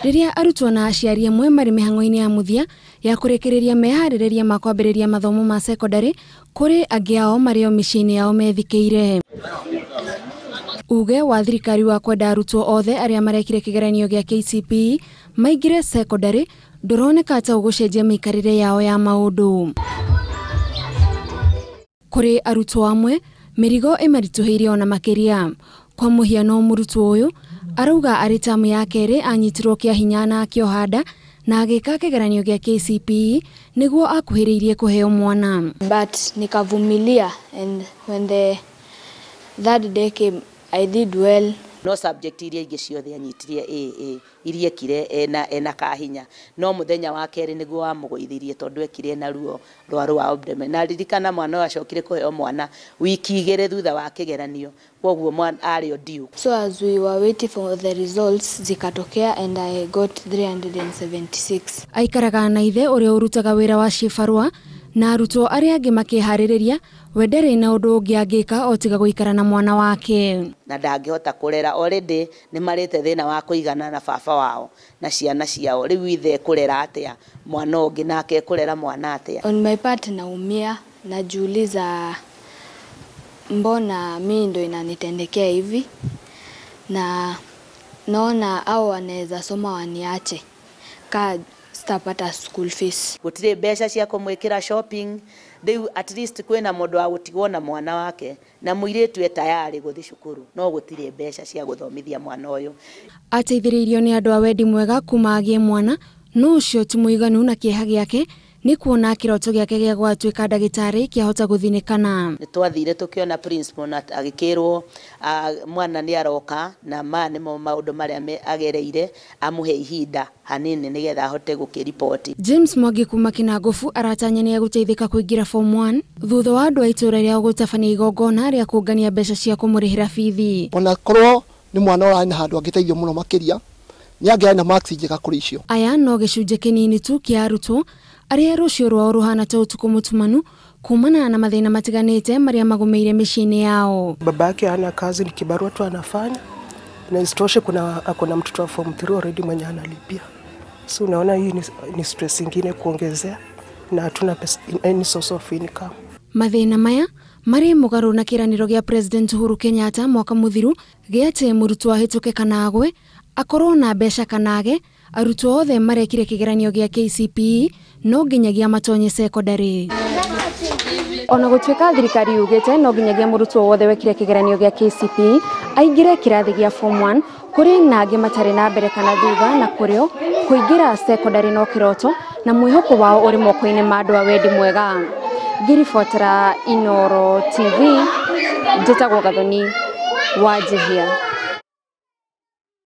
Rĩrĩa arutwo na aciari amwe marĩ mĩhang'o-inĩ ya mũthia ya kũrĩkĩrĩria meharĩrĩria ma kwambĩrĩria mathomo ma sekondarĩ, kũrĩ angĩ ao marĩ o mĩciĩ-inĩ yao methikĩire. Uge wa thirikari wa kwenda arutwo othe arĩa marekire kĩgeranio gĩa KCPE maingĩre sekondarĩ ndũroneka ta ũgũcenjia mĩikarĩre yao ya maũndũ. Kũrĩ arutwo amwe mĩrigo ĩmaritũhĩire ona makĩria. Kwa mũhiano mũrutwo ũyũ arauga arĩ tamu ya kerĩ anyitirwo kĩa hinya na akĩoha nda na agĩka kĩgeranio gĩa KCPE nĩguo akuhĩrĩirie kũheo mwana. But nikavumilia, and when the third day came I did well. No subject iria ingĩ ciothe anyitirie AA iria ekire ena kahinya, no muthenya wa kerĩ nĩguo wamũgũithirie tondũ ekire na ruo rwa rwa abdomen. Na ririkana mwana ũyũ acokire kũheo mwana wiki igĩrĩ thutha wa kĩgeranio, kwoguo mwana arĩ o due. So as we were waiting for the results zikatokea and I got 376. Aikaraga na ithe ũrĩa ũrutaga wĩra wa cibarũa na arutwo arĩa angĩ makĩharĩrĩria, we ndarĩ na ũndũ ũngĩ angĩka o tiga gũikara na mwana wake. Na ndangĩhota kũrera, already nĩ marĩte thĩna wa kũigana na baba wao na ciana ciao, rĩu ithe ekũrera atĩa mwana ũngĩ nake ekũrera mwana atĩa? On my part naumia, najiuliza mbona mimi ndo inanitendekea hivi, na naona au wanaweza soma waniache ka sitapata school fees. Gũtirĩ mbeca cia kũmwĩkĩra shopping, rĩu at least kwĩna mũndũ wa gũtigwo na mwana wake na mũirĩtu e tayari gũthiĩ cukuru, no gũtirĩ mbeca cia gũthomithia mwana ũyũ. Ateithĩrĩirio nĩ andũ a wendi mwega kuma agĩe mwana, no ũcio ti mũiganu na kĩeha gĩake nĩ kuona kĩroto gĩake gĩa gwatuĩka ndagĩtarĩ kĩahota gũthinĩkana. Nĩ twathire tũkĩona principal na agĩkĩrwo mwana nĩ aroka na maya nĩmo maũndũ marĩa agereire, amũhe ihinda hanini nĩgetha ahote gũkĩriboti. James Mwangi kuma Kĩnangobu aratanya nĩ egũteithĩka kũingĩra form 1 thutha wa andũ a itũũra rĩao gũtabania igongona rĩa kũngania mbeca cia kũmũrĩhĩra bithi. Ona korwo nĩ mwana ũrarĩ na handũ angĩteithio mũno makĩria, nĩ angĩarĩ na marks njega kũrĩ icio. Aya no gĩcunjĩ kĩnini tu kĩa arutwo arĩa rũciũ rwao rũhana ta ũtukũ mũtumanu kumana na mathĩna matiganĩte marĩa magũmĩire mĩciĩ-inĩ yao. Baba yake hana kazi, ni kibarua tu anafanya, na isitoshe kuna mtoto wa form 3 already mwenye analipia. So unaona hii ni stress ingine kuongezea, na hatuna any source of income. Mathĩna maya marĩ mũgarũ na kĩĩranĩro gĩa President Uhuru Kenyatta mwaka mũthiru gĩa atĩ mũrutwo ahĩtũke kana agwe, akorwo na mbeca kana age, arutwo othe marekire kĩgeranio gĩa KCPE no nginyagia matonye sekondarĩ. Ona gũtuĩka thirikari yugĩte no nginyagia mũrutwo wothe wekire kĩgeranio gĩa KCPE aingĩre kĩrathi gĩa form 1, kũrĩ na angĩ matarĩ na mbere kana thutha, na kũrĩo kũingĩra sekondarĩ no kĩroto na mwĩhoko wao ũrĩ moko-inĩ ma andũ a wendi mwega. Ngĩribotera Inooro TV, njĩtagwo Gathoni wa Njihia.